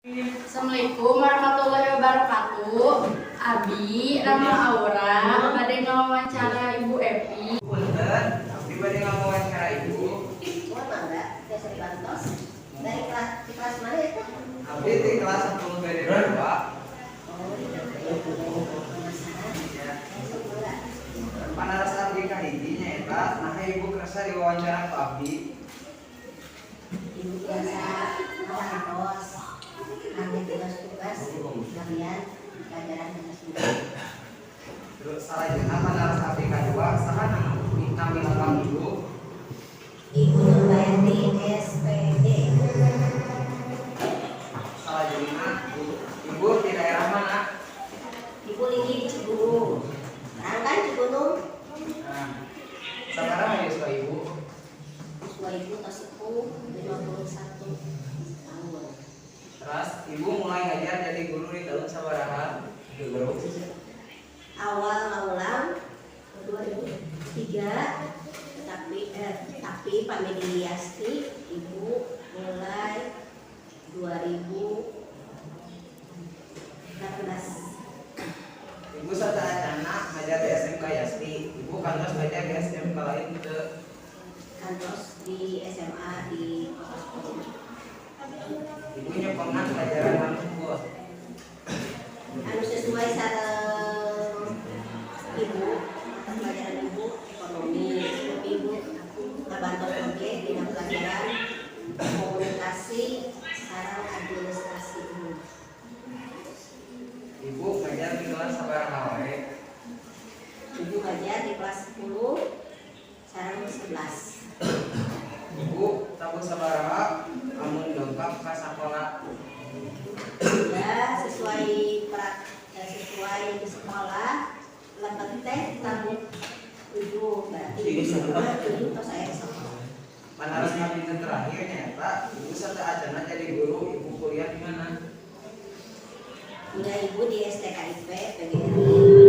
Assalamualaikum warahmatullahi wabarakatuh. Abi Rama Aura bade ngawawancara Ibu Epi. Punten, abdi bade ngawawancara Ibu. Oh, mangga, tiasa dibantos. Dari kelas, di kelas mana ya teh? Abdi di kelas 10 BD 2. Oh, di penasaran. Ya. Sok mangga. Panaros abdi kahiji nyaeta, naha Ibu kersa diwawancara ku abdi? Ibu biasa ngawantos. Kami tugas-tugas kalian pelajaran bahasa Sunda. Terus salajengna panaros abdi kadua, saha nami lengkap Ibu? Ibu Nurbayati SPD. Salajengna Ibu di daerah mana? Ibu linggih di Cigunung. Terang kan Cigunung? Nah, sabaraha yuswa Ibu? Yuswa Ibu tos sepuh, 51 tahun. Terus Ibu mulai ngajar jadi guru di tahun sabaraha? Awal ngawulang 2003, tapi pami di Yasti Ibu mulai 2018. Ibu sateuacanna ngajar di SMK Yasti. Ibu kantos ngajar di SMK lain teu? Kantos, di SMA di Kota Sukabumi. Ibu nyepengan pelajaran mana Bu? Anu sesuai sareng Ibu atau pelajaran Ibu ekonomi, tapi Ibu ngabantos oge dina pelajaran komunikasi sareng administrasi umum. Ibu ngajar di kelas sabaraha wae? Ibu ngajar di kelas 10 sareng 11. Ibu tabuh sabaraha amun dongkap ka sakola? Ya, sesuai di sekolah lebet teh tabuh 7, berarti ibu 6.30 tos saya ke sekolah. Panaros abdi terakhir nyaeta, Ibu sateuacanna jadi guru, Ibu kuliah di mana? Kuliah Ibu di STKIP PGRI.